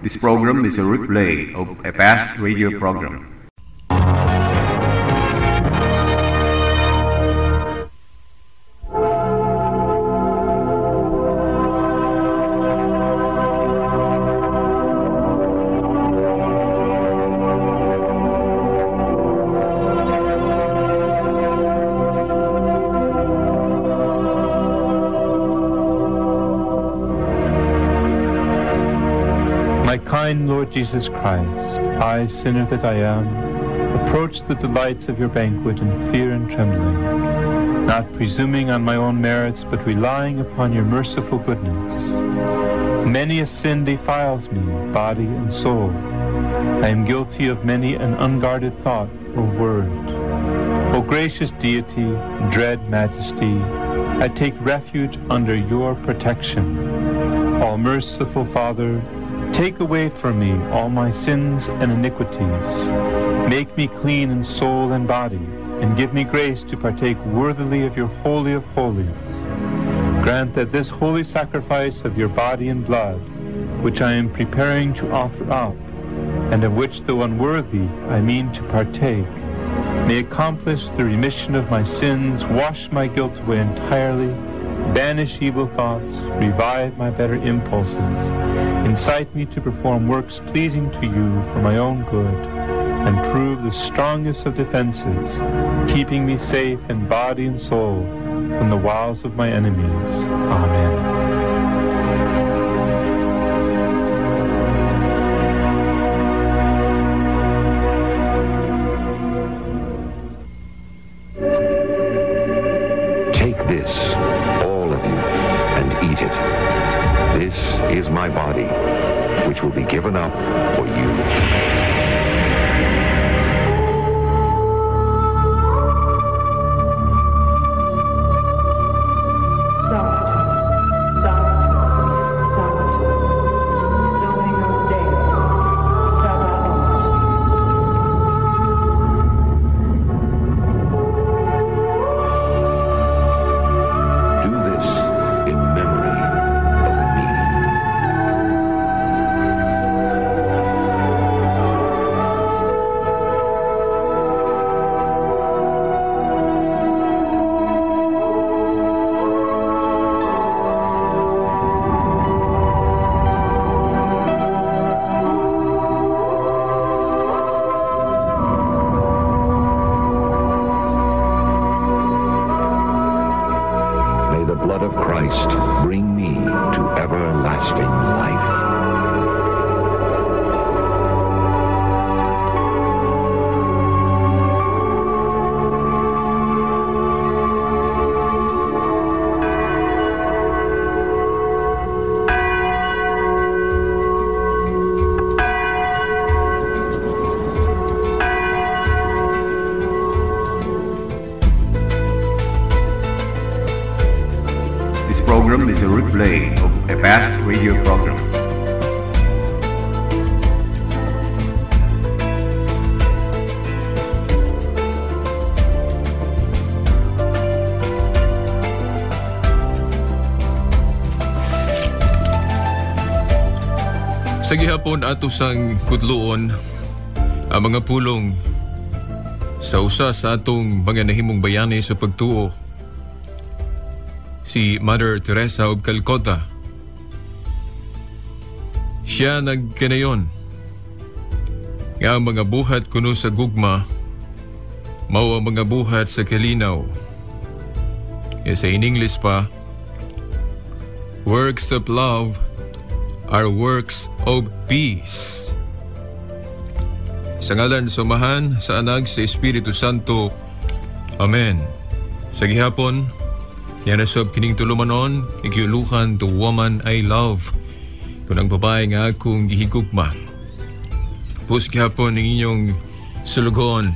This program is a replay of a past radio program. My kind Lord Jesus Christ, I, sinner that I am, approach the delights of your banquet in fear and trembling, not presuming on my own merits, but relying upon your merciful goodness. Many a sin defiles me, body and soul. I am guilty of many an unguarded thought or word. O gracious deity, dread majesty, I take refuge under your protection. All merciful Father, take away from me all my sins and iniquities. Make me clean in soul and body, and give me grace to partake worthily of your Holy of Holies. Grant that this holy sacrifice of your body and blood, which I am preparing to offer up, and of which, though unworthy, I mean to partake, may accomplish the remission of my sins, wash my guilt away entirely, banish evil thoughts, revive my better impulses, incite me to perform works pleasing to you for my own good, and prove the strongest of defenses, keeping me safe in body and soul from the wiles of my enemies. Amen. Take this, all of you, and eat it. This is my body, which will be given up for you. Sanctus, Sanctus, Sanctus, Dominus Deus, Sabaoth. Do this in memory of me. May the blood of Christ bring me to everlasting life. This program is a replay of a past radio program. Sa gihapon ato sang kutluon ang mga pulong sa usa sa atong mga nahimong bayani sa pagtuo, si Mother Teresa of Calcutta. Siya nagkanayon nga ang mga buhat kuno sa gugma mao ang mga buhat sa kalinaw. Sa in English pa, works of love are works of peace. Sa ngalan sa Amahan, sa Anak, sa Espiritu Santo. Amen. Sa gihapon, yanasab kining tulumanon, igiuluhan the woman I love, kun ang babae nga akong gihigugma. Pus gihapon ning inyong sulugoon,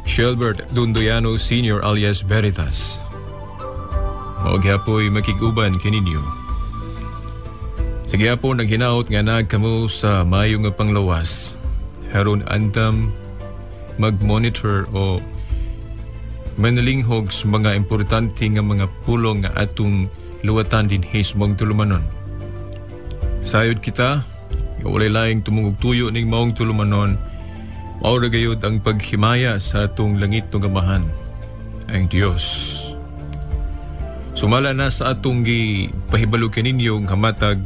Shelbert Dundoyano Sr. alias Veritas. Mao gihapoy makig-uban kininyo. Sa gihapon naghinaot nga nagkamo sa mayo nga panglawas. Haron andam mag-monitor o manalinghog sa mga importante nga mga pulong nga atong luwatan dinhi sa mga tulumanon. Sayod kita Nga walay laing tumungog tuyo ning maong tulumanon, mao ra gayud ang paghimaya sa atong langit ng Amahan, ang Dios. Sumala na sa atong gipahibalo kaninyo nga hamatag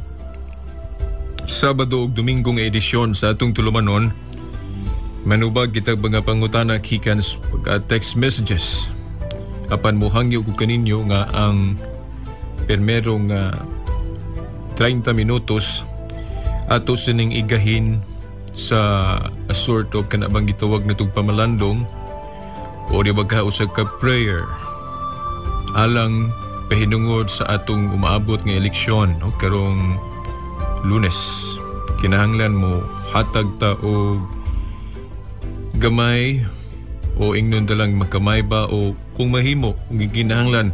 Sabado ug Domingo nga edisyon sa atong tulumanon, manubag kita mga pangutana gikan sa text messages. Apan mohangyo ko kaninyo nga ang permerong 30 minutos ato sining igahin sa a sort of kana bang gitawag natong pamalandong o di ba ka usa ka prayer alang pahinungod sa atong umaabot nga eleksyon, no, karong Lunes. Kinahanglan mo hatag ta og gamay o ingnon dalang makamay ba o kung mahimo kung kinahanglan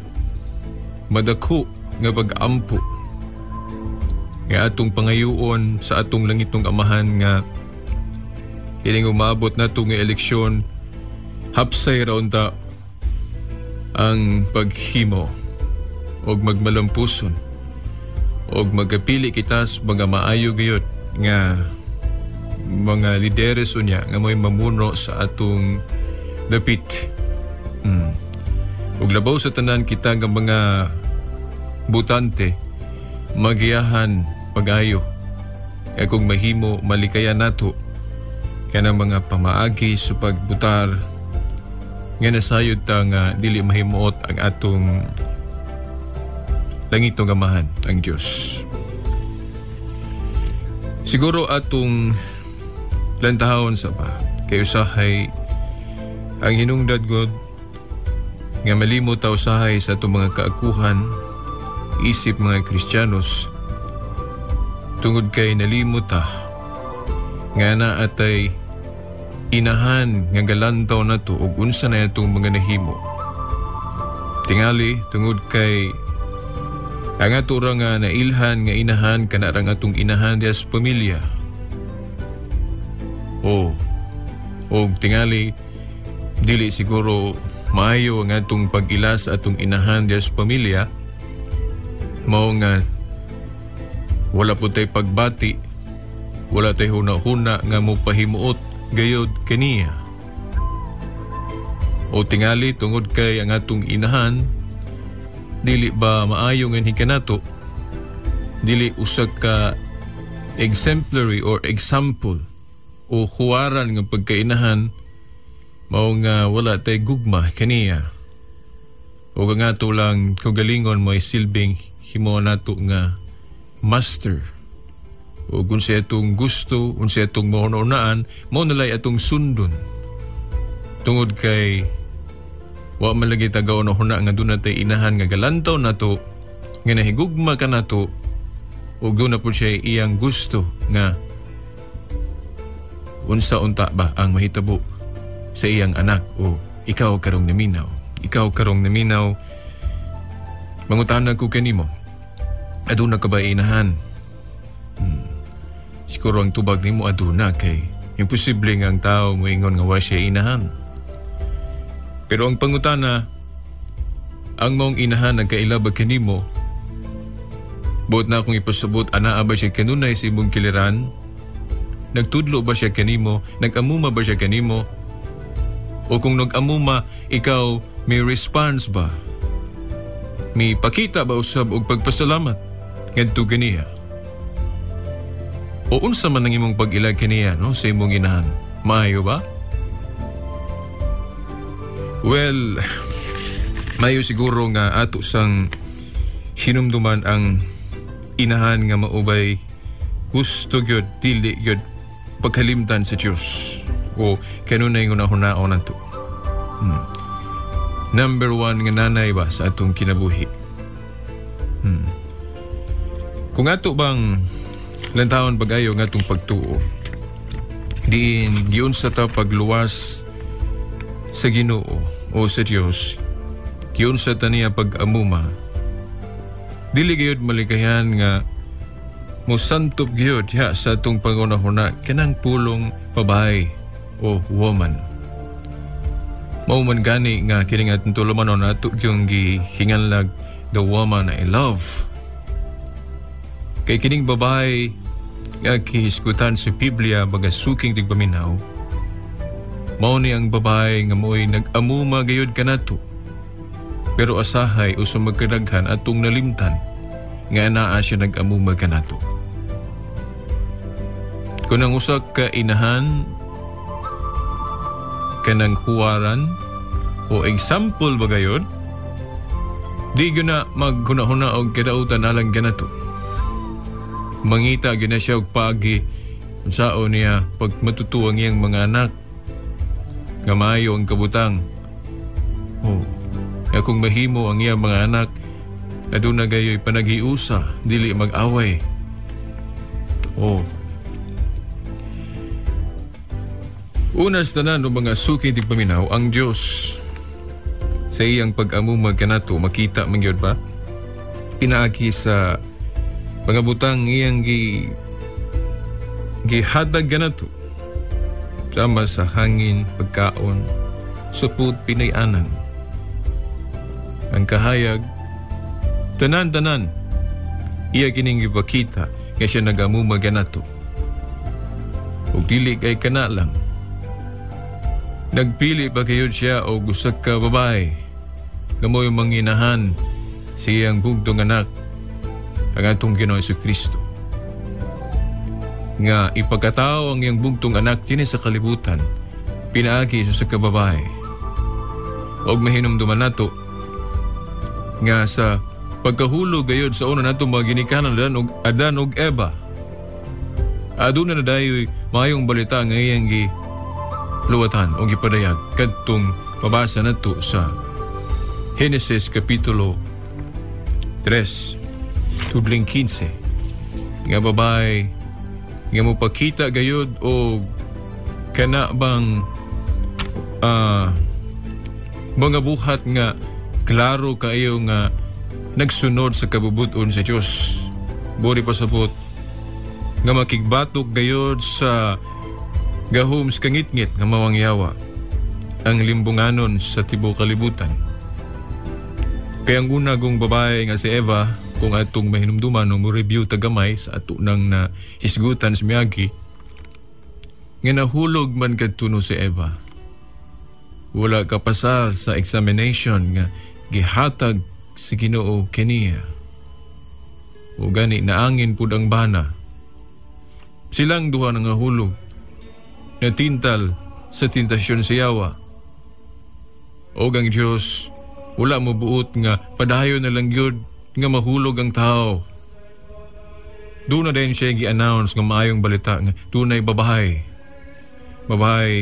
madako nga pag-ampo nga atong pangayuon sa atong langitong Amahan nga kining umaabot nato nga eleksyon, hapsay ra unta ang paghimo og magmalampuson og magapili kita sa mga maayo gayud nga mga lideres unya nga mo'y mamuno sa atong dapit. Ug labaw sa tanan, kita nga mga butante magiyahan pag-ayo. Kaya kung mahimo, malikayan nato kanang mga pamaagi sa pagbutar nga nasayod ta nga dili mahimuot ang atong langitong Amahan, ang Diyos. Siguro atong lantahon sa ba kay usahay ang hinungdad God nga malimot ta usahay sa atong mga kaakuhan isip mga Kristiyanos tungod kay nalimot ta nga naa tay inahan nga galantaw nato og unsa na atong mga nahimo. Tingali tungod kay ang ato ra nga nailhan nga inahan kana rang atong inahan diha sa pamilya. O og tingali dili siguro maayo ang atong pag-ila sa atong inahan diha sa pamilya, mao nga wala po tay pagbati, wala tay huna-huna nga mopahimuot gayod kaniya. O tingali tungod kay ang atong inahan dili ba maayo nga kanato, dili usa ka exemplary or example o huwaran nga pagkainahan, mao nga wala tay gugma kaniya. O nga ato lang kaugalingon mo'y silbing himo nato nga master. O kung siya itong gusto, kung siya itong mahununaan, mao nalay atong sundon. Tungod kay wa man lagi tagaw na huna nga doon natay inahan nga galantaw nato, nga nahigugma ka nato, o doon na po siya iyang gusto nga unsa unta ba ang mahitabo sa iyang anak o ikaw karong naminaw. Ikaw karong naminaw, mangutana ko kanimo, aduna ka ba inahan? Siguro ang tubag nimo aduna kay imposible nga ang tao moingon nga wa siya inahan. Pero ang pangutana, ang maong inahan nagkaila ba kanimo? Buot na akong ipasabot, anaa ba siya kanunay sa imong kiliran? Nagtudlo ba siya kanimo? Nag-amuma ba siya kanimo? O kung nag-amuma, ikaw may response ba? May pakita ba usab og pagpasalamat ngadto kaniya? O unsa man ang imong pag-ila kaniya, no, sa imong inahan? Maayo ba? Well, mayo siguro nga ato sang hinumduman ang inahan nga maubay gusto gyud dili gyud pagkalimtan sa Dios o kanunay nga hunaon nato. Number one nga nanay ba sa atong kinabuhi. Kung ato bang lantawon pag-ayo nga atong pagtuo, diin giunsa ta pagluwas sa Ginoo o sa Dios, giunsa ta niya pag-amuma, dili gayud malikayan nga mosantop gyud ya sa atong pangunahuna kanang pulong babae o woman. Mao man gani nga kini nga atong tulumanon ato gyung gihinganlag "The Woman I Love." Kay kining babae Nga gihisgutan sa Biblia, mga suking tigpaminaw, mao ni ang babae nga mo'y nag-amuma gayud kanato. Pero asahay uso magkadaghan atong nalimtan nga anaa siya nag-amuma kanato. Kung ang usa ka inahan kanang huwaran o example ba gayud, di gyud na maghuna-huna og kadautan alang kanato. Mangita gyud na siya og paagi unsaon niya pag matuto ang iyang mga anak nga maayo ang kabutang. Oh, nga kung mahimo ang iyang mga anak, aduna gayoy panaghiusa, dili mag-away. Oh. Una sa tanan ng mga suki tigpaminaw, ang Dios sa iyang pag-amumag kanato, makita man gyud ba? Pinaagi sa mga butang iyang gihatag kanato. Sama sa hangin, pagkaon, supot, pinayanan. Ang kahayag, tanan-tanan, iya kining gipakita nga siya nag-amumag kanato. Ug dili kay kana lang. Nagpili pa kayo siya og usa ka babae nga mo'y manginahan sa iyang bugtong anak, ang atong Ginoong Hesukristo. Nga ipagkatao ang iyang bugtong anak dinhi sa kalibutan, pinaagi sa usa ka babae. Og mahinumduman nato nga sa pagkahulog gayod sa una nato mga ginikanan Adan og Eva, aduna na dayoy maayong balita nga iyang gi luwatan o gipadayag kadtong mabasa nato sa Henesis Kapitulo 3 tudling 15, nga babae nga mopakita gayud og kana bang mga buhat nga klaro kaayo nga nagsunod sa kabubut-on sa Dios. Bori pasabot nga makigbatok gayud sa gahom sa kangitngit nga mawangyawa ang limbunganon sa tibuok kalibutan. Kaya ang una kong babae nga si Eva, kung atong mahinumduman o mo-review tagamay sa ato nang na hisgutan sa miagi, nga nahulog man kadtuno si Eva. Wala kapasar sa examination nga gihatag si Ginoo kaniya. O gani naangin pud ang bana. Silang duha nga nahulog, natintal sa tentasyon sa yawa. O ang Diyos, wala mo buot nga padayon na lang yun nga mahulog ang tao. Doon na din siya gi-announce nga maayong balita nga dunay babae. Babae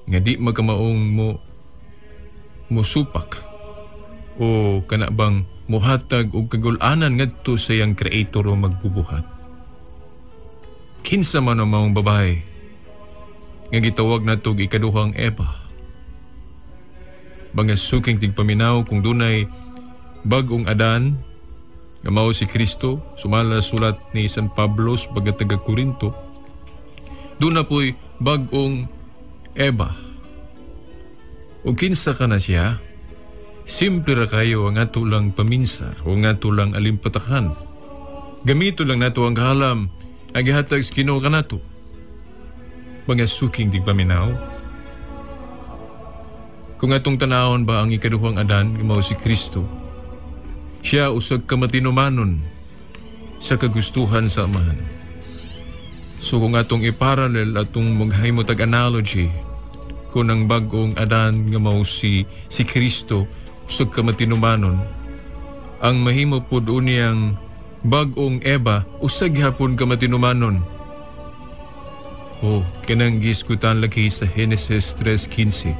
nga di magkamaong mo musupak o kana bang muhatag og kagul-anan ngadto sa iyang creator o magbubuhat. Kinsa man ang maong babae nga gitawag natog ikaduhang Eva. Mga suking tigpaminaw, kung dunay bag-ong Adan nga mao si Kristo, sumala sulat ni San Pablo sa pagkataga Korinto, doon na po'y bag-ong Eva. O kinsa ka na siya, simple ra kayo ang ato lang paminsar o ang ato lang alimpatakan. Gamito lang nato ang kahalam ang gihatag sa Ginoo kanato. Mga suking tigpaminaw, kung atong tanawon ba ang ikaduhang Adan, mao si Kristo, siya usag kamatinumanon sa kagustuhan sa Amahan. So kung atong iparallel atong maghimo tag analogy, kung ang bag-ong Adan nga mao si Kristo usag kamatinumanon, ang mahimo pud unyang bag-ong Eva usag gihapon kamatinumanon. Oh, kanang gisgutan lagi sa Henesis 3:15.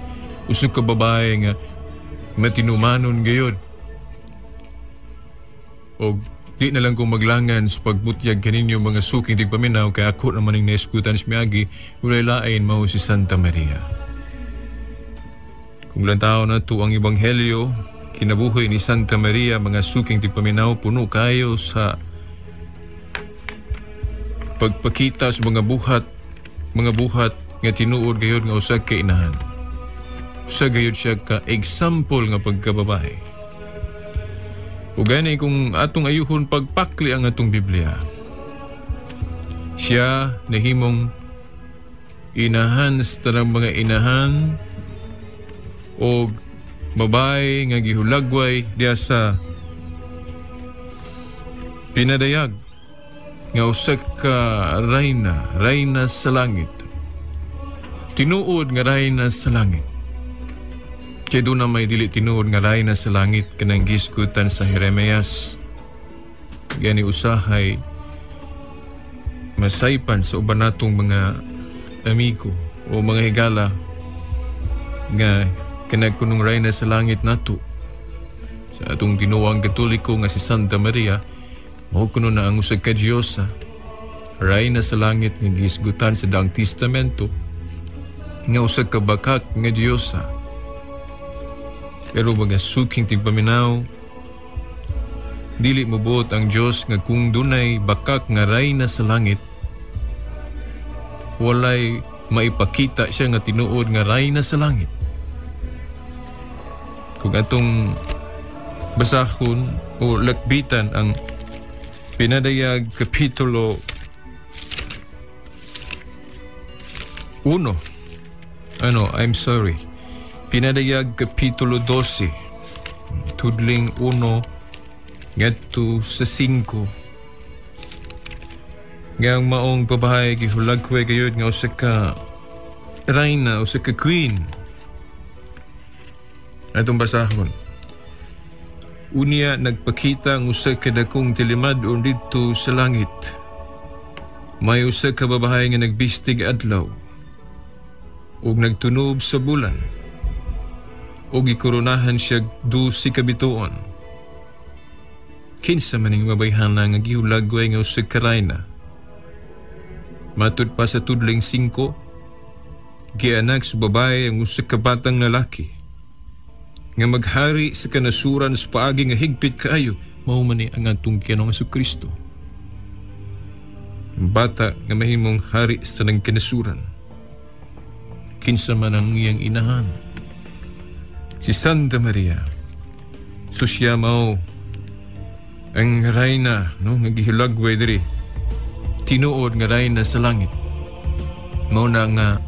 Usag ka babae nga matinumanon gayod. Og di na lang kong maglangan sa pagbutyag kaninyo mga suking tigpaminaw, kay ako naman ang naisgutan sa miagi, walay lain mao si Santa Maria. Kung lantaw na to ang Ebanghelyo, kinabuhi ni Santa Maria, mga suking tigpaminaw, puno kayo sa pagpakita sa mga buhat nga tinuod gayod nga usa ka inahan. Usa gayod siya ka example nga pagkababae. O gani kung atong ayuhon pagpakli ang atong Biblia, Siya nahimong inahan sa tanang mga inahan og babae nga gihulagway diya sa pinadayag nga usa ka rayna, rayna sa langit. Tinuod nga rayna sa langit. Kay doon na may dili tinuod nga rayna sa langit kanang gisgutan sa Jeremias. Gani usahay masaypan sa uban natong mga amigo o mga higala nga kanag kunong rayna sa langit nato sa atong tinuang Katoliko nga si Santa Maria, mao kuno na ang usa ka Diyosa, rayna sa langit nga gisgutan sa Daang Testamento nga usa ka bakak nga Diyosa. Pero mga suking tigpaminaw, dili mobuot ang Dios nga kung dunay bakak nga rayna sa langit, walay maipakita siya nga tinuod nga rayna sa langit. Kung atong basahon o lakbitan ang Pinadayag Kapitulo 1. Ano, I'm sorry. Pinadayag Kapitulo 12. Tudling 1 ngadto sa 5. Nga ang maong babae gihulagway gayud nga usa ka rayna, usa ka queen. Atong basahon. Unya nagpakita ang usa ka dakong tilimad-on didto sa langit. May usa ka babae nga nagbistig adlaw ug nagtunob sa bulan ug gikoronahan siya 12 ka bituon. Kinsa man ning mabayhana nga gihulagway nga usa ka rayna? Matud pa sa tudling 5, gianak sa babae ang usa ka batang lalaki nga maghari sa kanasuran sa paagi nga higpit kaayo. Mao man ni ang atong Ginoong Hesukristo. Bata nga mahimong hari sa nang kanasuran. Kinsa man ang iyang inahan? Si Santa Maria. So siya mao ang rayna, no, nga gihulagway diri. Tinuod nga rayna sa langit. Mao na nga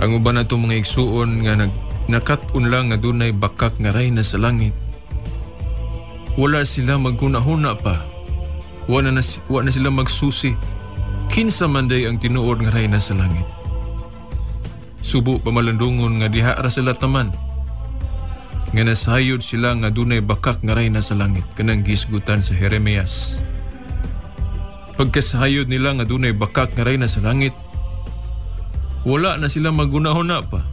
ang uban nato mga igsuon nga nakat-on lang nga dunay bakak nga rayna sa langit. Wala sila maghuna-huna pa. Wala na sila magsusi. Kinsa man day ang tinuod nga rayna sa langit. Subo pamalandungon nga diha ra sila taman. Nga nasayod sila nga dunay bakak nga rayna sa langit kanang gisgutan sa Jeremias. Pagkasayod nila nga dunay bakak nga rayna sa langit, wala na sila maghuna-huna pa.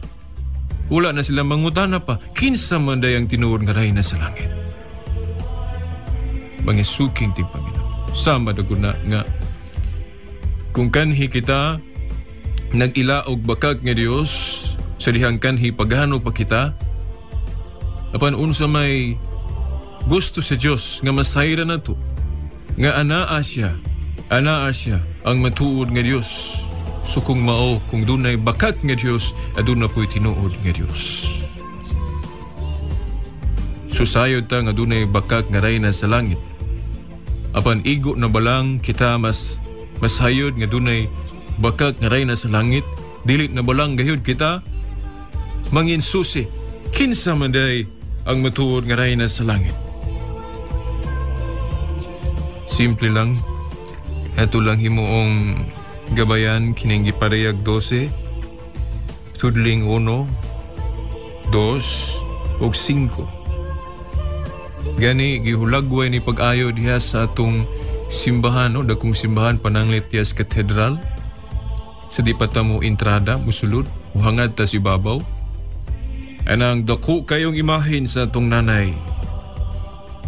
Wala na sila mangutana pa. Kinsa man day ang tinuod nga rayna sa langit. Mga suking tigpaminaw, sama daguna nga kung kanhi kita nag-ila og bakak nga Dios sa dihang kanhi pagano pa kita, apan unsa may gusto sa Dios nga masayra nato nga anaa siya ang matuod nga Dios. So kung mao, kung dunay bakak nga Dios, aduna po'y tinuod nga Dios. Susayod ta nga dunay bakak nga rayna sa langit. Apan igo na balang kita mas masayod nga dunay bakak nga rayna sa langit, dili na balang gayud kita mangin susi kinsa man day ang matuod nga rayna sa langit. Simple lang, ato lang himuong gabayan kining giparayag 12, tudling 1, 2, ug 5. Gani gihulagway ni pag-ayo diha sa atong simbahan, no, dakong simbahan pananglit diha sa katedral. Sa di pa ta mo entrada, musulod, muhangad ta si babaw. Anang dako kayong imahin sa atong nanay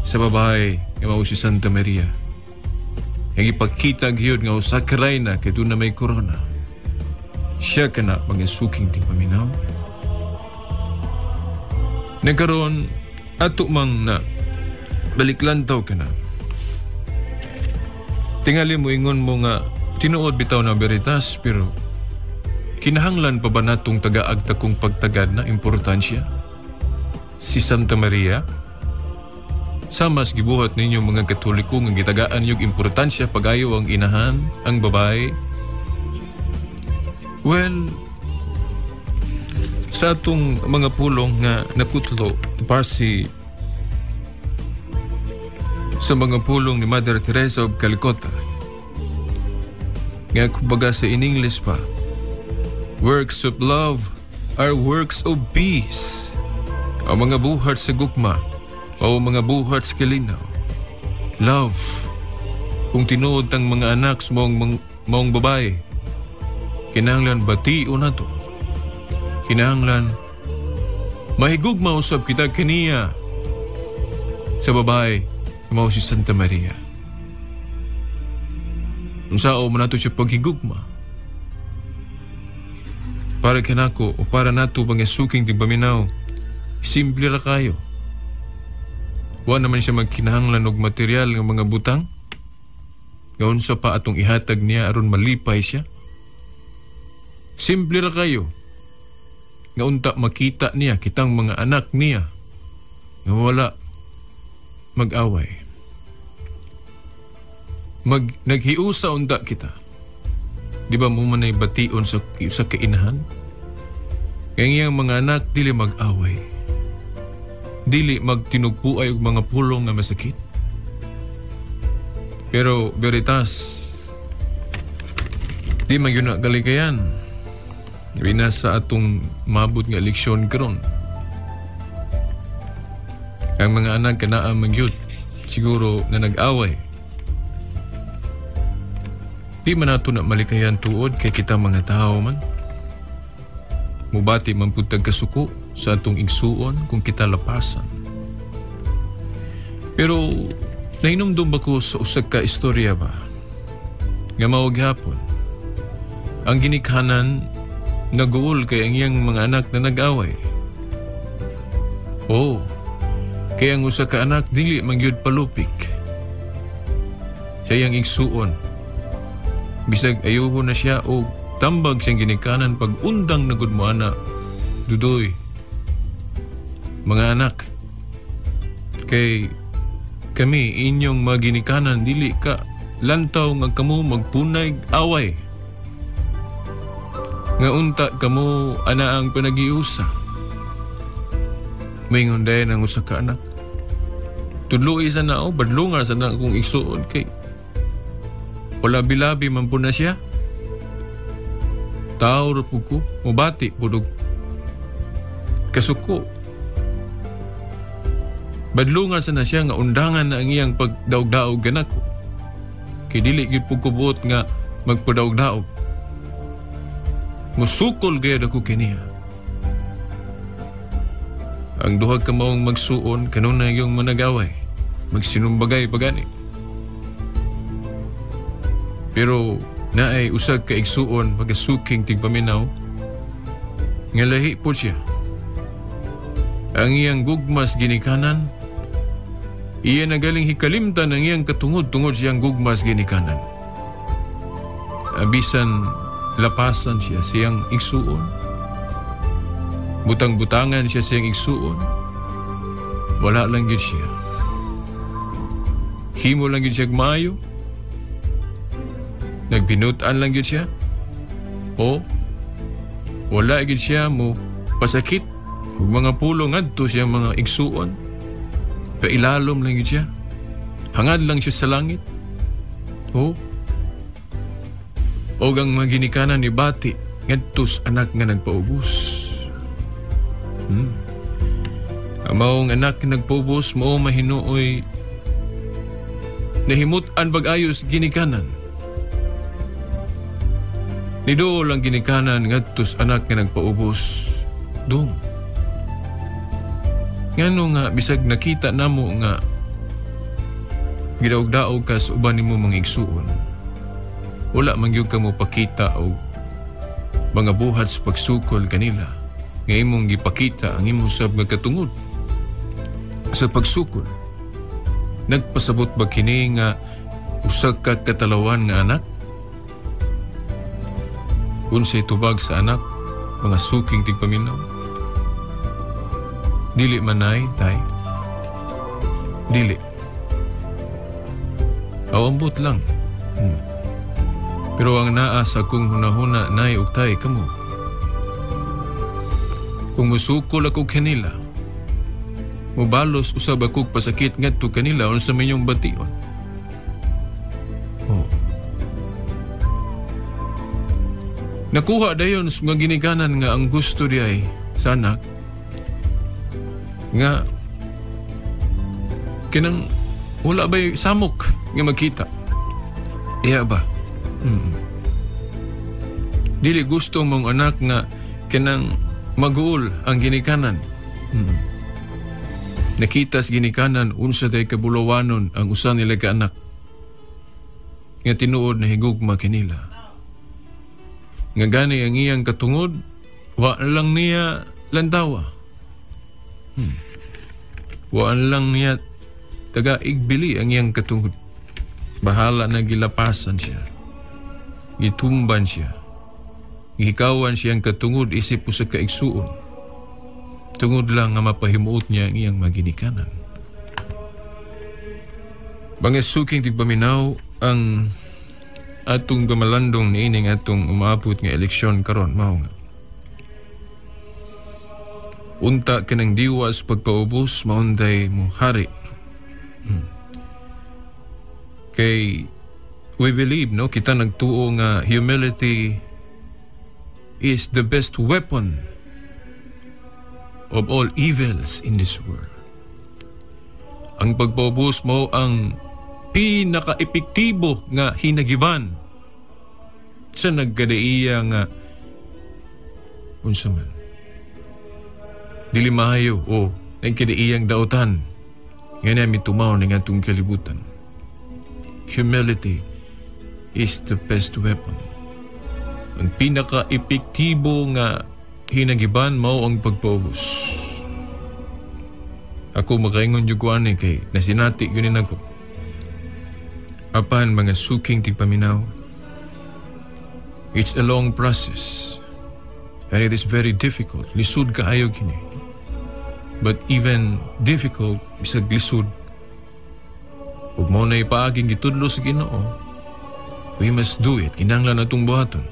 sa babae nga mao si Santa Maria. Ang ipakita gyud nga usa ka rayna kay duna may korona. Siya kana mga suking tigpaminaw. Nagkaroon ato mang na baliklantaw ka na. Tingali mo ingon mo nga tinuod bitaw na veritas, pero kinahanglan pa ba natong tagaag ta kung pagtagad na importansya? Si Santa Maria? Sama sa gibuhat ninyo mga Katoliko nga gitagaan yung importansya pagayo ang inahan, ang babae. Well, sa atong mga pulong nga nakutlo base sa mga pulong ni Mother Teresa of Calcutta, nga kumbaga sa in English pa, works of love are works of peace. Ang mga buhat sa gugma o mga buhat sa kalinaw. Love. Kung tinuod tang mga anak sa maong babae, kinahanglan bation nato. Kinahanglan mahigugma usab kita kaniya sa babae mao si Santa Maria. Unsao man nato siya paghigugma? Para kanako o para nato mga suking tigpaminaw, simple ra kayo. Wa naman siya magkinahanglan og material nga mga butang. Nga unsa pa atong ihatag niya aron malipay siya. Simple ra kayo. Nga unta makita niya kitang mga anak niya nga wala mag-away. Naghiusa unta kita. Di ba mo man ay bation sa kainahan? Kaya iyang mga anak dili mag-away. Dili magtinugpuay og mga pulong nga masakit. Pero veritas, di man yun na kalikayan. Labi sa atong mabot nga leksyon karon. Ang mga anak kanaa man gyud siguro na nag-away. Di man nato na malikayan tuod kay kita mga tao man. Mubati man pud tag kasuko sa atong igsuon kung kita lapasan. Pero nahinumdum ba ko sa usag ka istorya ba? Nga mao gihapon. Ang ginikanan naguol kay ang iyang mga anak na nag-away. Oh, kay ang usa ka anak dili man gyud palupik sa iyang igsuon. Bisag ayuho na siya o tambag siyang ginikanan pag undang na gud mo ana, dudoy. Mga anak, kay kami inyong maginikanan dili ka lantaw nga kamo magpunay away. Nga unta kamo ana ang panagiusa. Maingon dayon ang usa ka anak. Tudloi sa nao, badlungan sa na akong igsuon kay wala bilabi man po na siya. Tao ra po ko, mubati po dog kasuko. Badlungan sa na siya nga undangan na ang iyang pagdaog-daog ganako. Kay dili gyud po ko buot nga magpadaog-daog. Musukol gayud ako kaniya. Ang duha ka maong magsuon kanunay yung managaway. Magsinumbagay pagani. Pero naay usag ka igsuon magasuking tigpaminaw nga lahi po siya. Ang iyang gugmas ginikanan, iya nagaling hikalimtan ang iyang katungod tungod siyang gugmas ginikanan. Abisan lapasan siya siyang igsuon. Butang-butangan siya siyang igsuon. Wala lang gyud siya. Himo lang gyud siya maayo. Nagbinutan lang gyud siya. O wala gyud siya mo pasakit ug mga pulong ngadto siyang mga igsuon. Pailalom lang gyud siya. Hangad lang siya sa langit. O og ang mga ginikanan ni Bati ngadto sa anak nga nagpaubos. Ang maong anak nga nagpaubos mao mahinuoy nahimut-an bag-ayos ginikanan. Niduol ang ginikanan ngadto sa anak nga nagpaubos. Dong. Ngano nga bisag nakita namo nga gidaog-daog ka sa uban nimo mga igsuon. Wala man gyud ka mo pakita og mga buhat sa pagsukol kanila nga imong gipakita ang imong sab nga katungod sa pagsukol. Nagpasabot ba kini nga usa ka katalawan nga anak? Unsay tubag sa anak, mga suking tigpaminaw? Dili manay, tay. Dili. Aw, ambot lang. Pero ang naa sa akong hunahuna, nay ug tay, kamo. Kung musukol ako kanila, mubalos usab akong pasakit ngadto kanila, unsa man inyong bation? Oh. Nakuha dayon sa mga ginikanan nga ang gusto di ay sa anak nga kinang wala ba'y samok nga makita. Iya ba? Dili gusto mong anak nga kinang maguol ang ginikanan. Nakita sa ginikanan unsa day kabulawanon ang usa nila ka anak nga tinuod na higugma kanila. Nga gani ang iyang katungod, wa lang niya lantawa. Wa lang niya taga-igbili ang iyang katungod. Bahala na gilapasan siya. Gitumban siya. Gihikawan siyang katungod isip usa ka igsuon. Tungod lang nga mapahimuot niya ang iyang maginikanan. Mga suking tigpaminaw, ang atong pamalandong niining atong umaabot nga eleksyon karon mao nga unta kanang diwa sa pagpaubos maunday mo hari. Kay we believe, no, kita nagtuo nga humility is the best weapon of all evils in this world. Ang pagpaubos mo ang pinaka-epektibo nga hinagiban sa nagkadaiya nga unsa man dili maayo o nagkadaiyang daotan nga nami tumaw ning atong kalibutan. Humility is the best weapon. Ang pinaka-epektibo nga hinagiban mao ang pagpaubos. Ako makaingon jud ko ani kay nasinati gyud ni nako. Apan mga suking tigpaminaw, it's a long process and it is very difficult. Lisod kaayo kini. But even difficult, bisag lisod, ug mao na ipaaging gitudlo sa Ginoo, we must do it. Kinahanglan atong buhaton.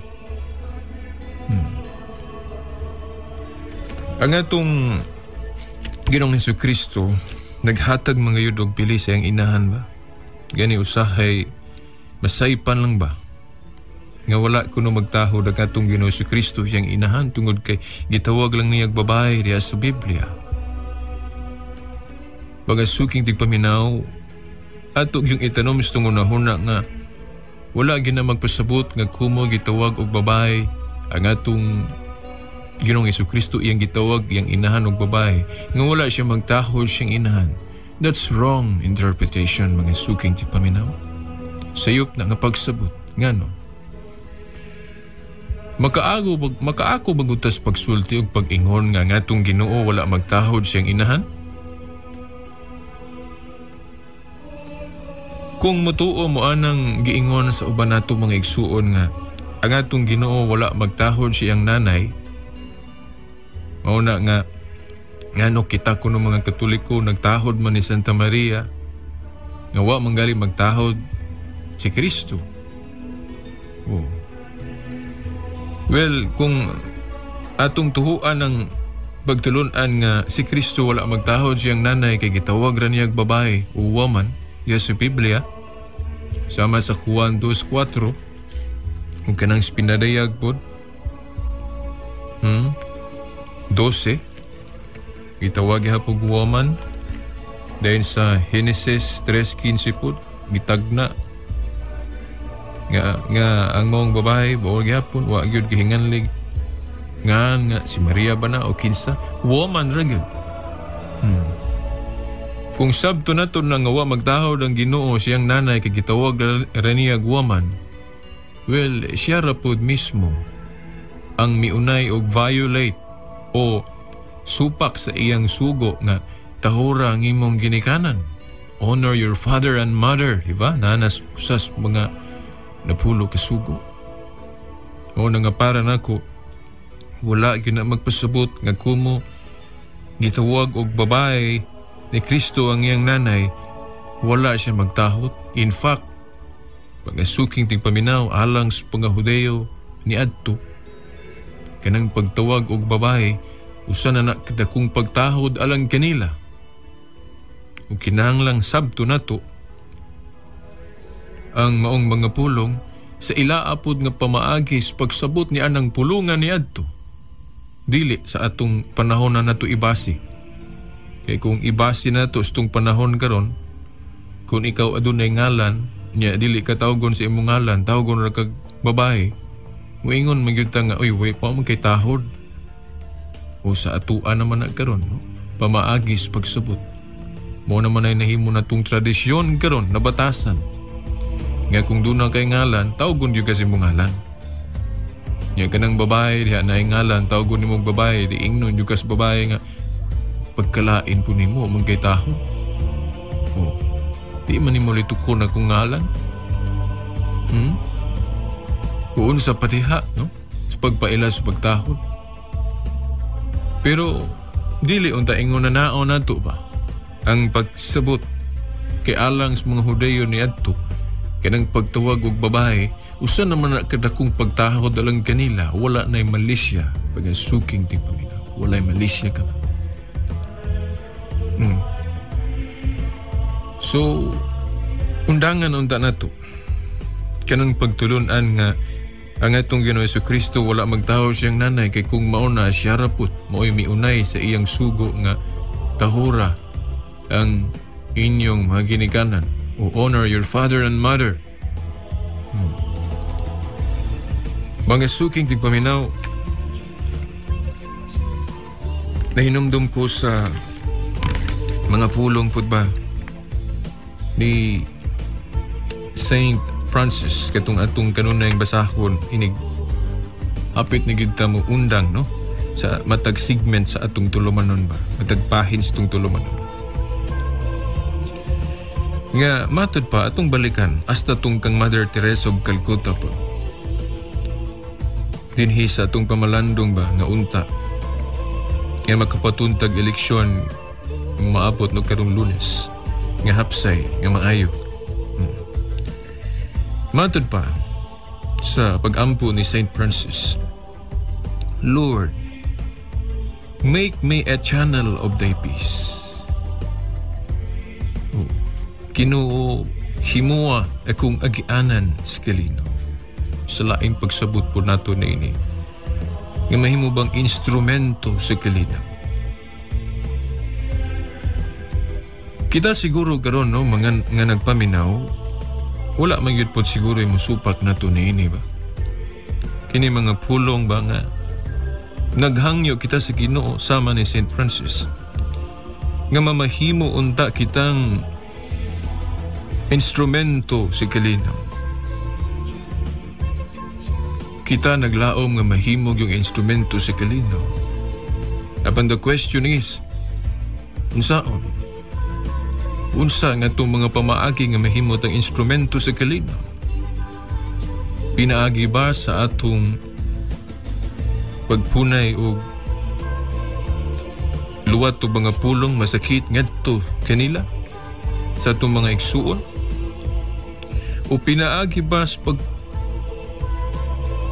Ang atong Ginoong Hesukristo naghatag mga yud og pili sa iyang inahan ba? Gani usahay masaypan lang ba nga wala kuno magtahod ang atong Ginoong Hesukristo siyang inahan tungod kay gitawag lang niya babae diha sa Biblia. Mga suking tigpaminaw, ato yung itanom sa tungunahuna nga wala gina magpasabot nga kumo gitawag og babae ang atong Ginoong Hesukristo iyang gitawag iyang inahan og babae nga wala siya magtahod siyang inahan. That's wrong interpretation, mga suking tigpaminaw. Sayop na nga pagsabot ngano makaako bagutas pagsulti og pag-ingon nga ngatong Ginoo wala magtahod siyang inahan? Kung mutuo mo anang giingon sa uban nato mga igsuon nga ang atong Ginoo wala magtahod siyang nanay, mao na nga ngano kita kuno mga Katoliko nagtahod man ni Santa Maria nga wa manggali magtahod si Kristo. Oh. Well, kung atong tuhuan ang pagtulun-an nga si Kristo wala magtahod siyang nanay kay gitawag ra niyag babae o woman diya sa Biblia, sama sa Juan 2:4, ug kanang pinadayag pod 12, gitawag gihapon woman. Dayon sa Genesis 3:15 pod gitagna nga ang maong babae baol gihapon wa gyud gihinganlig nga si Maria ba na o kinsa, woman ra gyud. Kung sabto nato na nga wa magtahod ang Ginoo siyang nanay kay gitawag ra niya woman, well, siya ra pod mismo ang miunay og violate o supak sa iyang sugo nga tahura ang imong ginikanan. Honor your father and mother, di ba? Nanas usas mga napulo ka sugo. O na nga para nako, wala gyud na magpasabot nga kumo gitawag og babae ni Kristo ang iyang nanay Wala siya magtahot. In fact, pagasuking tingpaminaw alang sa mga Hudeo ni adto, kanang pagtawag og babae, usa na na kadakong pagtahod alang kanila. Ug kinahanglang sabto nato ang maong mga pulong sa ilaapod nga pamaagi sa pagsabot ni anang pulungan ni adto. Dili sa atong panahon na nato ibasi. Kay kung ibasi nato sa itong panahon karon, kung ikaw adunay ngalan, nya dili ka tawgon sa imong ngalan, tawgon ra kag babae, muingon man gyud ta nga, uy, way pa man kay tahod. O sa atua naman na karon, no? Pamaagi sa pagsabot. Mao naman ay nahimo na tong tradisyon karon na batasan. Nga kung doon kay ngalan, tawgon gyud kasi imong ngalan. Nya kanang babae diha na ngalan, tawgon nimong babae, di ingnon gyud kas babae nga pagkalain po nimo man kay tahod. O, di man nimo litukon akong ngalan. Kuun sa patiha, no? Sa pagpaila sa pagtahod. Pero dili unta ingon na naon nato ba ang pagsabot kay alang sa mga Hudeyo ni adto kanang pagtawag og babae, usa naman na kadakong pagtahod alang kanila, wala na'y malisya pagasuking tingpaminaw, wala'y malisya ka man. So undangan unta nato kanang pagtulun-an nga ang atong Ginoo Jesucristo wala magtaho siyang nanay, kay kung mauna siya rapot mao'y miunay sa iyang sugo nga tahura ang inyong mga ginikanan o honor your father and mother. Mga suking tigpaminaw, nahinumdum ko sa mga pulong pud ba ni Saint Francis katong atong kanunay basahon inig hapit ni gid ta mo undang, no, sa matag segment sa atong tulumanon ba, matag pahin sa atong tulumanon nga matud pa atong balikan hasta tong kang Mother Teresa of Calcutta po dinhi sa atong pamalandong ba nga unta nga makapatuntag eleksyon maabot no karong Lunes nga hapsay nga maayo. Matud pa sa pag-ampo ni Saint Francis, Lord, make me a channel of thy peace. Oh, Ginoo, himua akong agianan sa kalinaw. Sa laing pagsabot po nato na ini, nga mahimo bang instrumento sa kalinaw. Kita siguro karon, no, mga nga nagpaminaw, wala man gyud pod siguro musupak nato niini ba. Kini mga pulong ba nga naghangyo kita sa Ginoo sama ni Saint Francis nga mamahimo unta kitang instrumento sa kalinaw. Kita naglaom nga mahimog yung instrumento sa kalinaw. Apan the question is, unsaon? Unsa nga itong mga pamaagi nga mahimot ang instrumento sa kalinaw? Pinaagi ba sa atong pagpunay o luwat o mga pulong masakit ngadto kanila sa atong mga igsuon? O pinaagi ba sa pag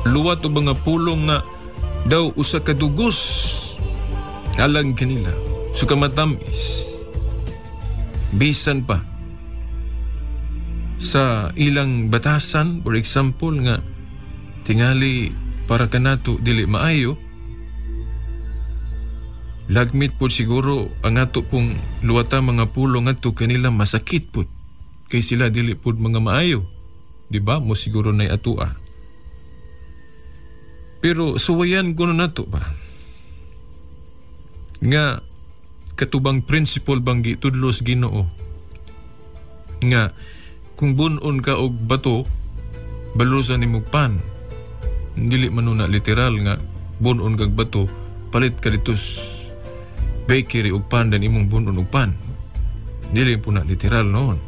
luwat o mga pulong nga daw usa ka dugos alang kanila, suka matamis, bisan pa sa ilang batasan, for example, nga tingali para kanato dili maayo, lagmit po siguro ang ato pong luwata mga pulong adto kanila masakit po kay sila dili po mga maayo, di ba? Mo siguro nay atua. Pero suwayan kuno nato ba nga katubang principle bang gitudlo sa Ginoo nga kung bunon ka og bato balusan nimog pan, dili man na literal nga bunon kag bato palit ka dito bakery og pan dan imong bunon og pan, dili po na literal noon.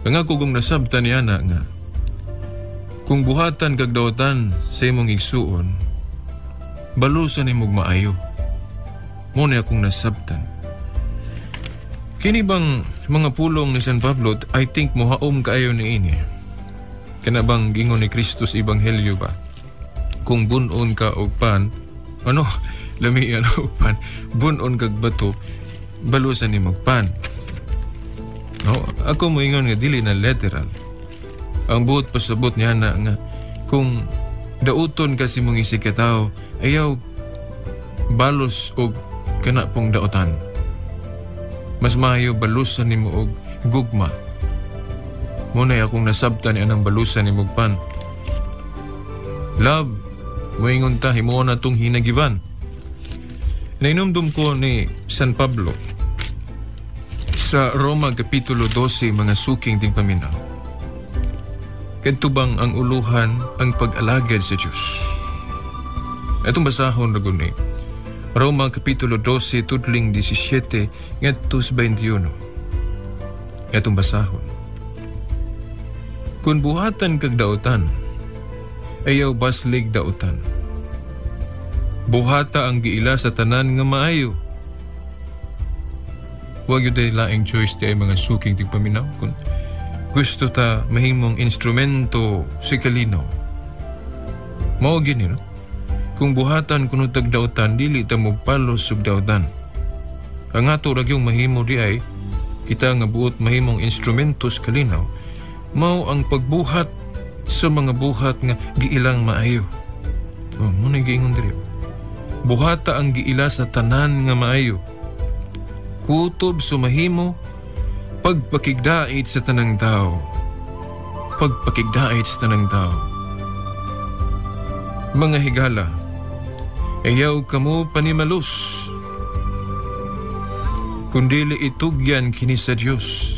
Ang ako kung nasabtan niya na nga kung buhatan kag dawatan sa imong igsuon balusan nimog maayo. Mo ni akong nasabtan. Kini bang mga pulong ni San Pablo, I think mohaom kaayo ni ini. Kana bang gingon ni Kristo sa Ebanghelyo ba? Kung bunon ka og pan, ano, lami ano og pan, bunon kag bato, balusan ni magpan. No, ako moingon nga dili na literal. Ang buot pasabot niya na nga kung dauton kasi mong isig ka tao, ayaw balos og kana pong dautan. Mas maayo balusan nimo og gugma. Muna akong nasabtan ni anang balusan nimo og pan. Love, moingon ta himuon na tong hinagiban. Nainumdum ko ni San Pablo sa Roma Kapitulo 12, mga suking tingpaminaw. Kadto bang ang uluhan ang pag-alagad sa Diyos? Itong basahon ra ni Roma Kapitulo 12 tudling 17 ngadto sa 21. Itong basahon. Kung buhatan kag dautan, ayaw baslig dautan. Buhata ang giila sa tanan nga maayo. Huwag yun tayo laing choice di ay mga suking tigpaminaw. Kung gusto ta mahimong instrumento si kalinaw. Mao gini, no? Kung buhatan kuno tag dautan, dili ta mo palos ug dautan. Ang ato ra gyung mahimo di ay kita nga buot mahimong instrumento sa kalinaw, mao ang pagbuhat sa mga buhat nga giilang maayo. Oh, mo na giingon diri. Buhata ang giila sa tanan nga maayo. Kutob sumahimo pagpakigdait sa tanang tao. Pagpakigdait sa tanang tao. Mga higala, ayaw kamo panimalus. Kundili itugyan kini sa Dios.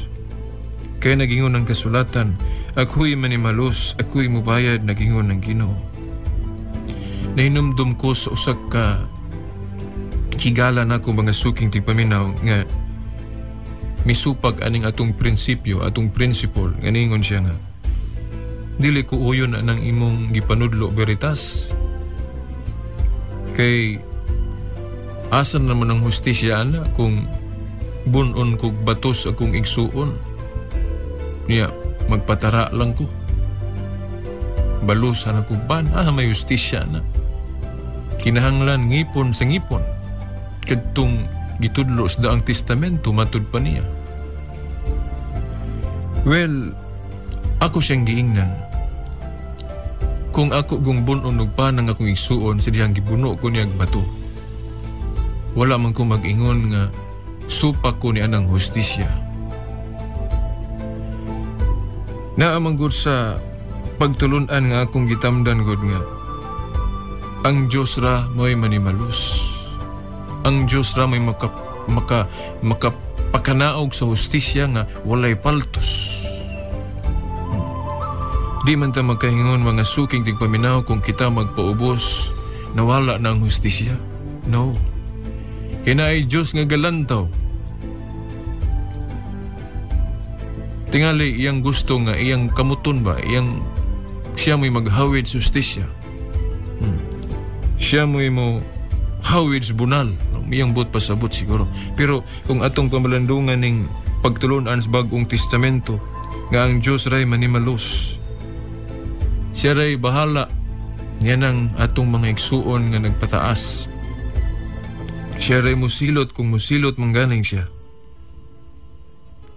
Kaya nagingon ang kasulatan, ako'y manimalus, ako'y mubayad, nagingon ang Ginoo. Nahinumdum ko sa usak ka higala na ako mga suking tigpaminaw nga misupag aning atong prinsipyo, atong principle, nga ningon siya nga dili ko uyon anang imong gipanudlo veritas. Kay asan naman ang hustisya ana kung bunon kog batos akong igsuon? Niya, magpatara lang ko. Balusan ako ban, may hustisya na. Kinahanglan ngipon sa ngipon. Kadtong gitudlo sa Daang Testamento, matud pa niya. Well, ako siyang giingnan. Kung ako gung bunon og panang akong igsuon, sa diyang gibuno ko niyag bato. Wala man ko mag-ingon nga supak ko ni anang hustisya. Naamang gud sa pagtulunan nga akong gitamdan gud nga ang Diyos ra mo'y manimalus. Ang Diyos ra mo'y makapakanaog sa hustisya nga walay paltos. Di man ta magkahingon mga suking tigpaminaw kung kita magpaubos, nawala na ang hustisya. No. Kinaay Diyos nga galantaw. Tingali iyang gusto nga iyang kamuton ba, iyang siya mo'y maghawid sa hustisya. Siya mo'y mo hawid sa bunal. Iyang buot pasabot siguro. Pero kung atong pamalandungan ning pagtulunan sa Bagong Testamento nga ang Diyos ray manimalos, siya ray bahala niya ng atong mga igsuon nga nagpataas. Siya ray musilot kung musilot manggaling siya.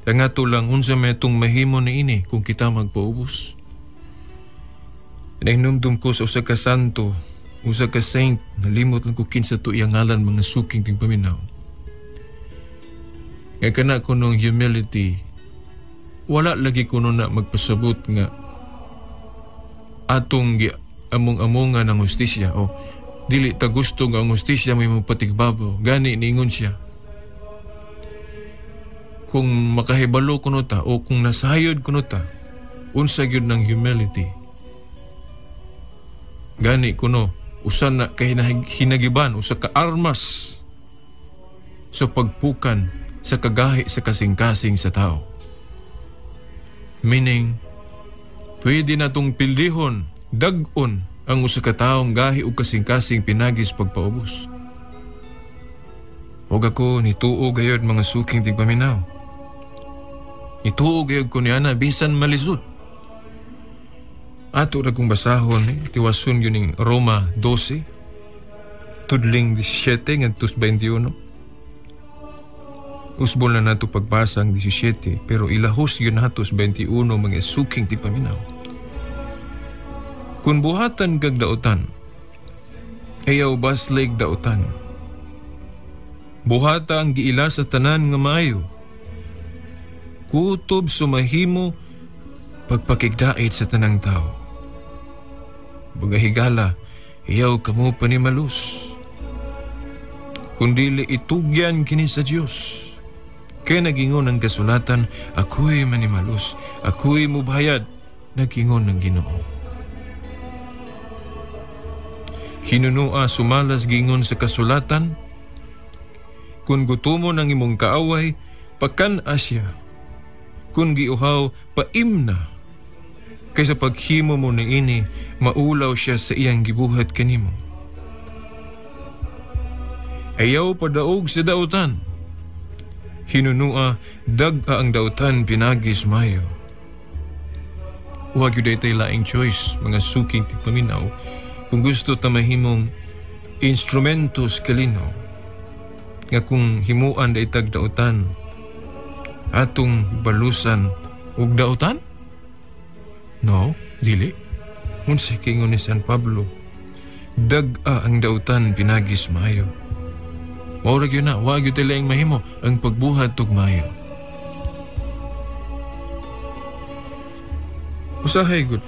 Ang ato lang unsa may itong mahimo ni ini kung kita magpaubos. Nahinumdum ko sa usa ka santo, usa ka saint, nalimot lang ko kinsa to iyang ngalan mga suking tingpaminaw. Nga kana ko nung humility, wala lagi kuno na magpasabot nga atong among-amongan ang hustisya o dili ta gusto nga ang hustisya may mapatigbabaw. Gani niingon siya. Kung makahibalo kuno ta o kung nasayod kuno ta, unsa gyud ng humility. Gani kuno usa na kay hinagiban, usa ka armas sa pagpukan sa kagahi sa kasing-kasing sa tao. Meaning, pwede na tong pildihon, dag-on ang usa ka taong gahi og kasing-kasing pinagis pagpaubos. Huwag ako nituo gayod mga suking tigpaminaw. Ituo gayud ko niana bisan malisod. Ato ra kong basahon, tiwason yun ning Roma 12, tudling 17 ngadto sa 21. Usbon na nato pagbasa ang 17, pero ilahos yun nato sa 21, mga suking tigpaminaw. Kung buhatan kag dautan, ayaw baslig dautan. Buhata ang giila sa tanan nga maayo. Kutob sumahimo pagpakigdait sa tanang tao. Baga higala, iyaw kamo panimalus. Kundili itugyan kini sa Dios. Kaya nagingon ang kasulatan, ako'y manimalus, ako'y mubayad, nagingon ng Ginoo. Hinunua sumalas gingon sa kasulatan, kung gutumo ng imong kaaway, pakan asya. Kung giuhaw, paimna. Kaysa paghimo mo niini, maulaw siya sa iyang gibuhat kanimo. Ayaw padaog sa dautan. Hinunua, dag-a ang dautan pinagis mayo. Huwag yun daytay laing choice, mga suking tigpaminaw, kung gusto ta mahimong instrumentos kalinaw, nga kung himuan daytag dautan, atong balusan og dautan? No, dili. Unsa kingon ni San Pablo, dag-a ang dautan pinagis maayo. Mao ra gyud na, wa gyud tay laing mahimo ang pagbuhat og maayo. Usahay gud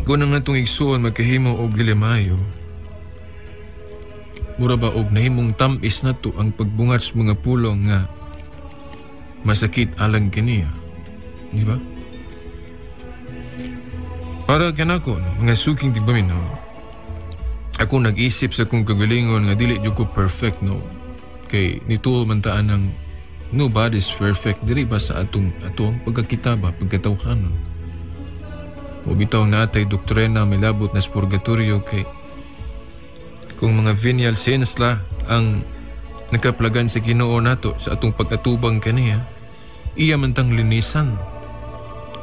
kung ang atong igsuon magkahimo og dili maayo, mura ba og nahimong tam-is nato ang pagbungat sa mga pulong nga masakit alang kaniya, di ba? Para kanako, no, mga suking tigpaminaw, ako nag-isip sa kong kagalingon nga dili jud ko perfect, no? Kay nituo man taan ang nobody's perfect diri ba sa atong pagkakita ba, pagkatawhanon. O bitaw natay doktrina milabot na sa purgatorio kay kung mga venial sins la ang nakaplagan sa Ginoo nato sa atong pag-atubang kaniya, iya man tang linisan.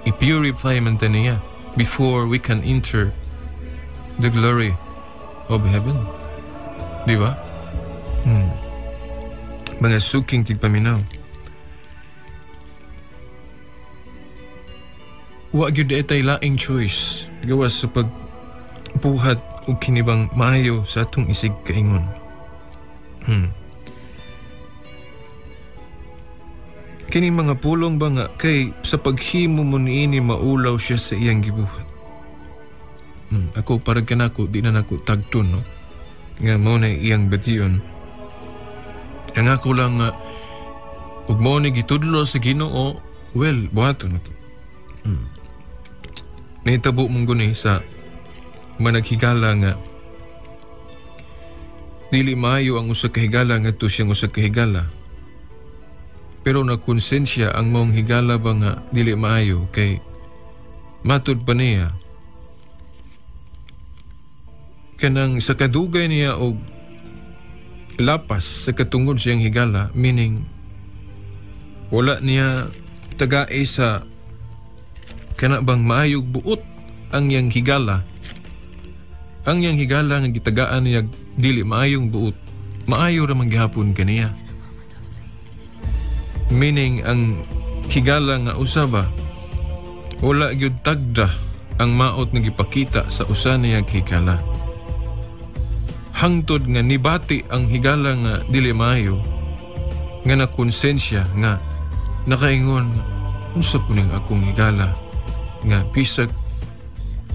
I-purify man ta niya before we can enter the glory of heaven. Di ba? Mga suking tigpaminaw, wa gyud etay laing choice gawas sa pagbuhat og kinibang maayo sa atong isig kaingon. Kini mga pulong ba nga kay sa paghimo mo niini maulaw siya sa iyang gibuhat. Ako para kanako di na nako tagton, no, nga mao na iyang bation. Ang ako lang nga ug mao ni gitudlo sa Ginoo, well, buhaton na to. Nahitabo mong guni sa managhigala nga dili maayo ang usa ka higala ngadto siyang usa ka higala. Pero nakonsensya ang maong higala ba nga dili maayo kay matud pa niya kanang sa kadugay niya og lapas sa katungod siyang higala, meaning wala niya tagae sa kana bang maayog buot ang iyang higala. Ang iyang higala nga gitagaan niya dili maayong buot, maayo ra man gihapon kaniya. Meaning ang higala nga usaba wala gyud tagda ang maot nga gipakita sa usa niya higala. Hangtod nga nibati ang higala nga dili maayo, nga nakonsensya nga nakaingon unsa po ning akong higala nga bisag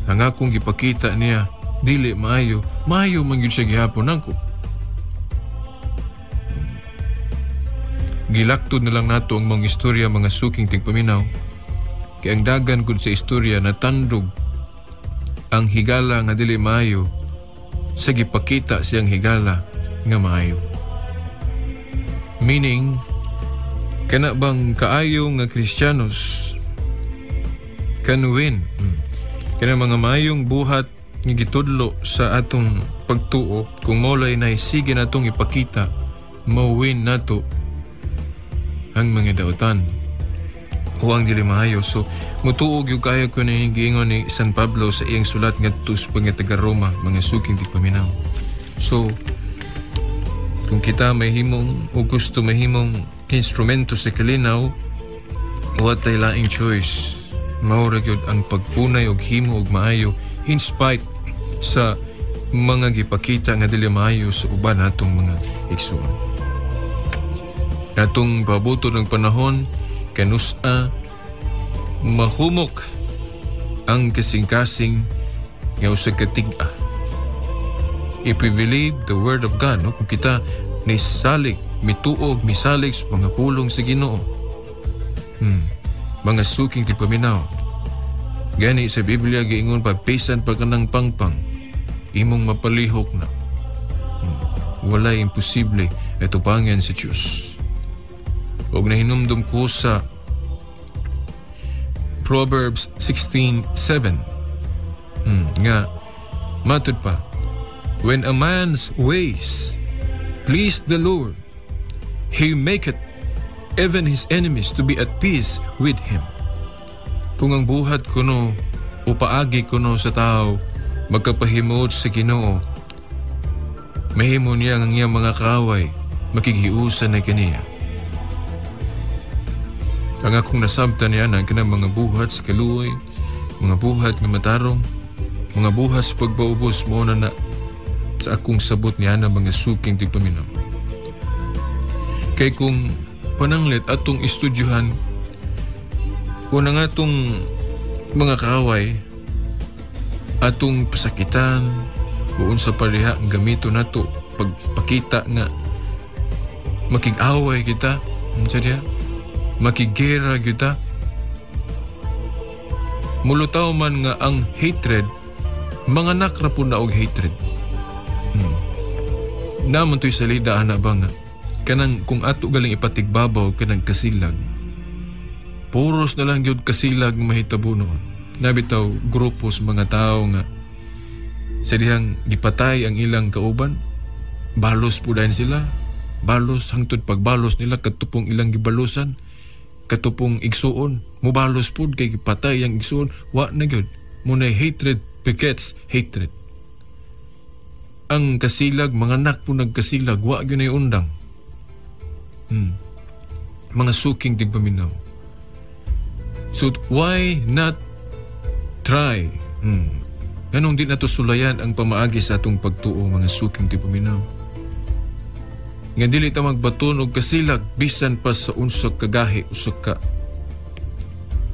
ang akong gipakita niya dili maayo, maayo man gyud siya gihapon nako. Gilaktod na lang nato ang mga istorya, mga suking tigpaminaw, kay ang dagan gud sa istorya natandog ang higala nga dili maayo sa gipakita siyang higala nga maayo. Meaning, kana bang kaayo nga Kristiyanos kanuwin, kana mga maayong buhat nga gitudlo sa atong pagtuo, kung molay na sige natong ipakita, mawin nato ang mga dautan. O ang dili maayo. So, mutuo gyud kayo ko ni giingon ni San Pablo sa iyang sulat ngadto sa mga taga Roma, mga suking tigpaminaw. So, kung kita mahimong o gusto mahimong instrumento sa kalinaw, wa tay laing choice. Mao ra gyud ang pagpunay og himo og maayo in spite sa mga gipakita nga dili maayo sa uban natong mga igsuon. Atong pabuto ng panahon, kanusa mahumok ang kasing-kasing nga usa ka tig-a. If we believe the word of God, no? Kung kita nisalig, mituog, misalig sa mga pulong sa Ginoo. Mga suking tigpaminaw. Gani sa Biblia giingon pa, bisan pa kanang pangpang, imong mapalihok na. Walay imposible atubangan sa Diyos. Og nahinumdum ko sa Proverbs 16:7. Nga, matud pa, when a man's ways please the Lord, he maketh even his enemies to be at peace with him. Kung ang buhat kuno o paagi kuno sa tao magkapahimuot sa Ginoo, mahimo niya ang iyang mga kaaway makighiusa na kaniya. Ang akong nasabtan niya ang kanang mga buhat sa kaluoy, mga buhat nga matarong, mga buhat sa pagpaubos mo na na sa akong sabot niya na mga suking tigpaminaw. Kay kung pananglit atong estudyohan, kung ang atong mga kaaway, atong pasakitan, o unsa pa diha ang gamito nato pagpakita nga makig-away kita, unsa diha? Makigera kita. Mulutaw man nga ang hatred, manganak ra po na og hatred. Naman to'y salida ana ba nga kanang kung ato galing ipatigbabaw kanang kasilag, puros na lang gyud kasilag mahitabo noon. Nabitaw grupo sa mga tao nga sa dihang gipatay ang ilang kauban, balos po dahil sila, balos hangtod pagbalos nila katupong ilang gibalusan, katupong igsuon, mubalos pud kay gipatay ang igsuon, wa na gyud. Munay hatred begets hatred. Ang kasilag, mga anak po nagkasilag, wa gyud nay undang. Mga suking tigpaminaw. So why not try? Nganong di nato sulayan ang pamaagi sa atong pagtuo, mga suking tigpaminaw? Nga dili ta magbaton og kasilag bisan pa sa unsa ka gahi,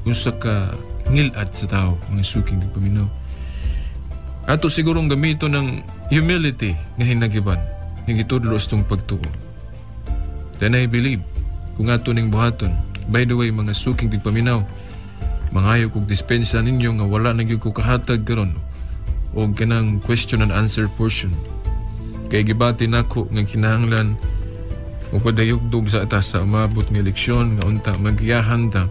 unsa ka ngilad sa tao, mga suking tigpaminaw. Ato sigurong gamito ng humility nga hinagiban, nga gitudlo sa itong pagtuo. Then I believe, kung ato ning buhaton, by the way, mga suking tigpaminaw, mangayo kog dispensa ninyo nga wala na gyud ko kahatag karon og kanang question and answer portion. Kay gibati nako nga kinahanglan mopadayugdog sa atas sa umabot nga eleksyon nga unta magiyahan ta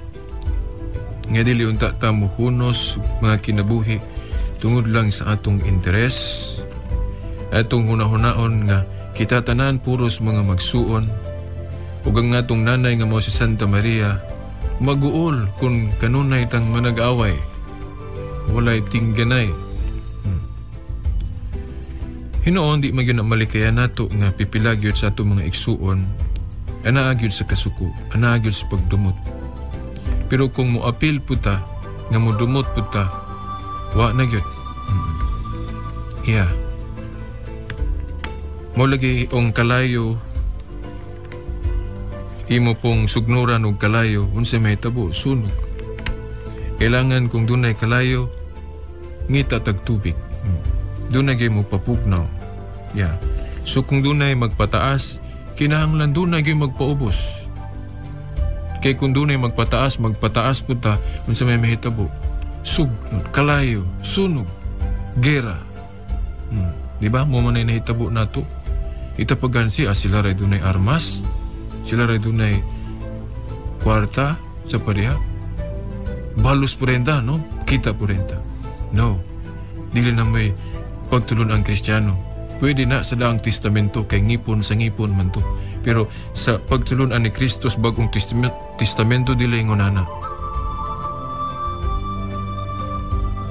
nga dili unta ta mohunos mga kinabuhi tungod lang sa atong interes, atong hunahunaon nga kita tanan puros mga magsuon ug ang atong nanay nga mao si Santa Maria maguol kung kanunay tang manag-away, walay tingganay. Hinuon di magyud na malikayan nato nga pipila gyud sa atong mga igsuon, anaa gyud sa kasuko, anaa gyud sa pagdumot. Pero kung moapil puta, nga modumot puta, wa na gyud. Yeah. Mo lagi ong kalayo, imo pong sugnuran og kalayo, unsa may tabo, sunog. Kailangan kung dunay kalayo, ngita tag tubig. Dunay gyud mo papugnaw. Yeah. So kung dunay magpataas, kinahanglan dunay gyud magpaubos. Kay kung dunay magpataas, magpataas pud ta, unsa may mahitabo? Sugnod, kalayo, sunog, gera. Di ba? Mo man ay nahitabo nato. Itapagan siya, sila ray dunay armas, sila ray dunay kwarta sa pareha. Balos po rin ta, no? Kita po rin ta. No. Dili na may pagtulon ang Kristiyano. Pwede na sa daang testamento kay ngipon sa ngipon man to. Pero sa pagtulunan ni Kristo sa Bagong Testamento dili ngunana.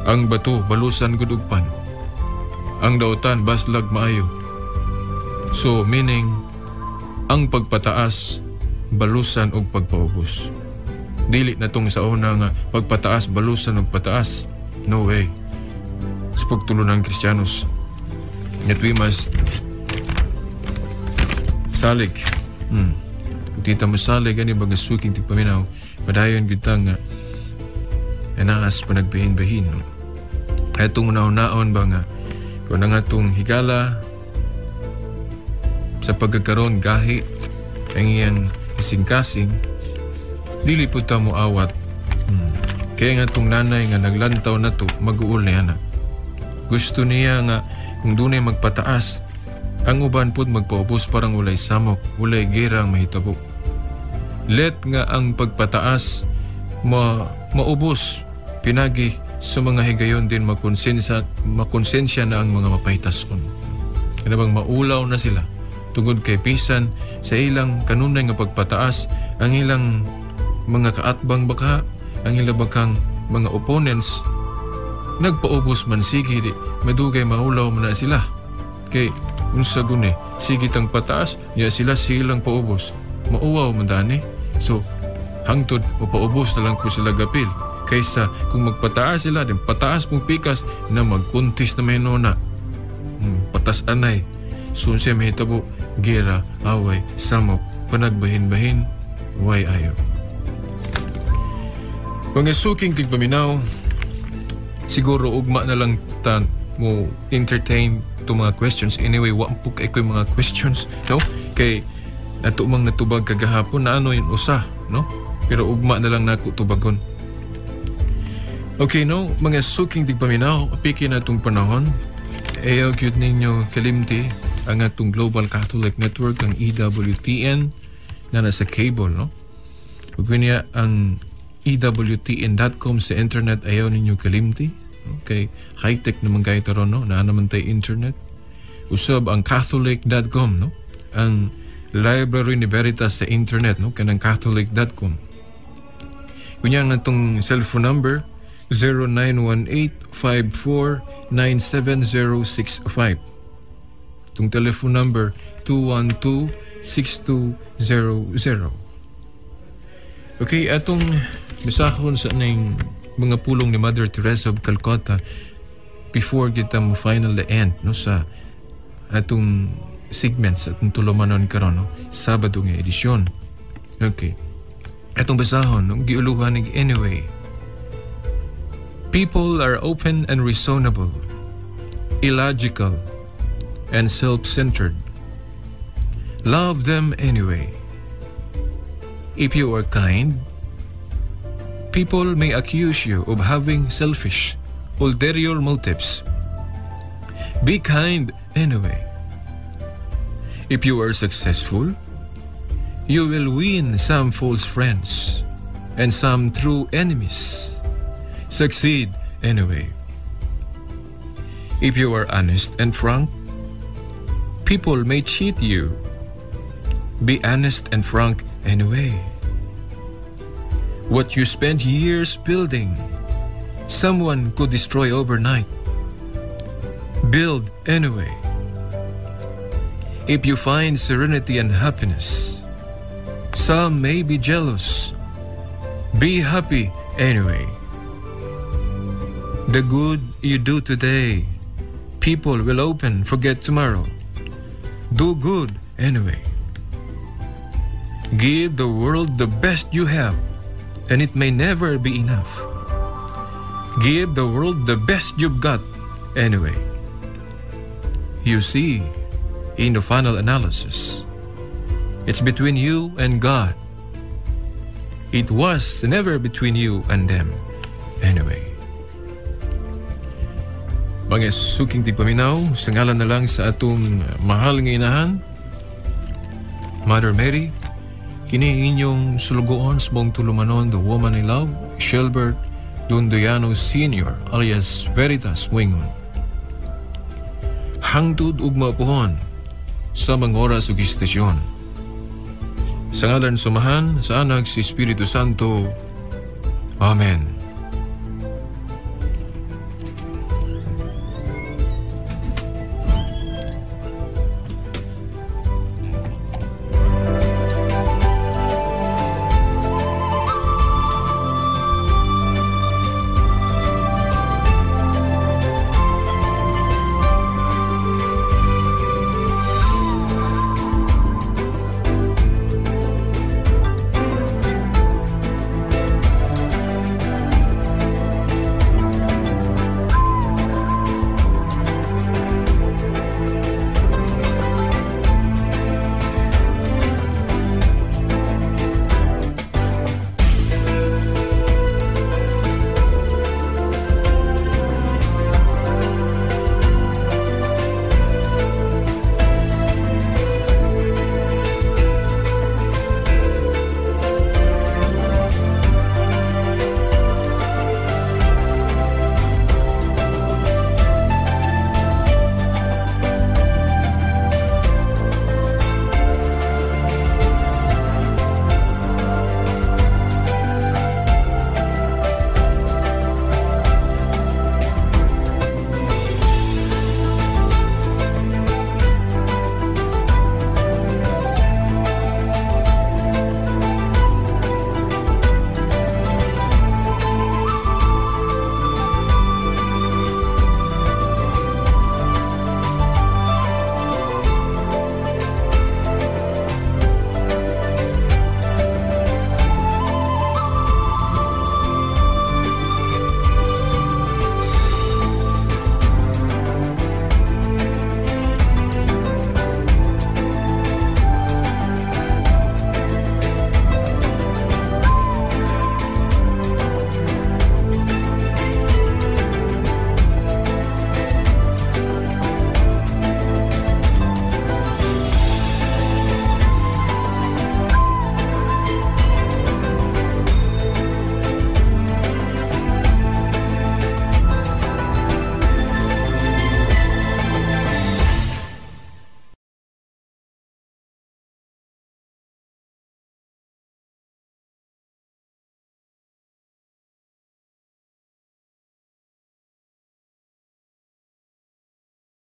Ang bato balusan gud ugpan. Ang dautan baslag maayo. So meaning ang pagpataas balusan og pagpaubos. Dili na tong sa una nga pagpataas balusan og pataas. No way. Sa pagtulo ng Kristiyanos, that we must salig. Kung di ta mo salig, ani baga suking tigpaminaw, padayon gyud ta nga anaas panagbahin-bahin. No? Atong una-unaon ba nga kung ang atong higala sa pagkakaroon gahi ang iyang kasing-kasing, dili po ta mo awat. Kaya nga itong nanay nga naglantaw na to, mag-uul niya na. Gusto niya nga kung dunay magpataas, ang uban pud magpaubos parang ulay samok, ulay gera ang mahitabo. Let nga ang pagpataas maubos pinagi sa mga higayon din makonsensya na ang mga mapahitason. Kana bang maulaw na sila tungod kay bisan sa ilang kanunay nga pagpataas ang ilang mga kaatbang baka, ang ilang bakang mga opponents nagpaubos man sige di madugay maulaw man na sila. Kay unsa guni sige tang pataas nya sila silang paubos. Mauwaw man dani. So hangtod mapaubos na lang ko sila gapil kaysa kung magpataas sila din pataas mong pikas na magkuntis na may nona. Patas anay. So siya mahitabo gera, away, samok, panagbahin-bahin, way ayo. Mga suking tigpaminaw, siguro ugma na lang ta mo entertain to mga questions. Anyway, wa po kay ko'y mga questions, no? Kay ato mang natubag kagahapon na ano yun usa, no? Pero ugma na lang nako tubagon. Okay, no? Mga suking tigpaminaw, apiki na itong panahon. Ayaw gyud ninyo kalimti ang atong Global Catholic Network, ang EWTN, na nasa cable, no? Ug niya ang EWTN.com sa internet, ayaw ninyo kalimti. Okay, high-tech naman kayo taron, no? Naa naman tayo internet. Usab ang Catholic.com, no? Ang library ni Veritas sa internet, no? Kanang Catholic.com. Kunya ang atong cellphone number, 0918-54-97065. Itong telephone number, 212-6200. Okay, atong misahon sa ning mga pulong ni Mother Teresa of Calcutta before kita mo final end, no, sa atong segments atong tulumanon karon, no, Sabado nga edisyon. Okay. Atong basahon, no, giuluhan ni anyway. People are open and reasonable, illogical, and self-centered. Love them anyway. If you are kind, people may accuse you of having selfish, ulterior motives. Be kind anyway. If you are successful, you will win some false friends and some true enemies. Succeed anyway. If you are honest and frank, people may cheat you. Be honest and frank anyway. What you spend years building, someone could destroy overnight. Build anyway. If you find serenity and happiness, some may be jealous. Be happy anyway. The good you do today, people will open forget tomorrow. Do good anyway. Give the world the best you have, and it may never be enough. Give the world the best you've got anyway. You see, in the final analysis, it's between you and God. It was never between you and them anyway. Mga suking tigpaminaw, sa ngalan na lang sa atong mahal nga inahan, Mother Mary, kini inyong sulugoon sa buong tulumanon, the woman I love, Shelbert Dondoyano Sr. alias Veritas Wingon. Hangtod ug mapuhon sa mga oras ug istasyon. Sa ngalan sa Amahan, sa Anak, sa Espiritu Santo. Amen.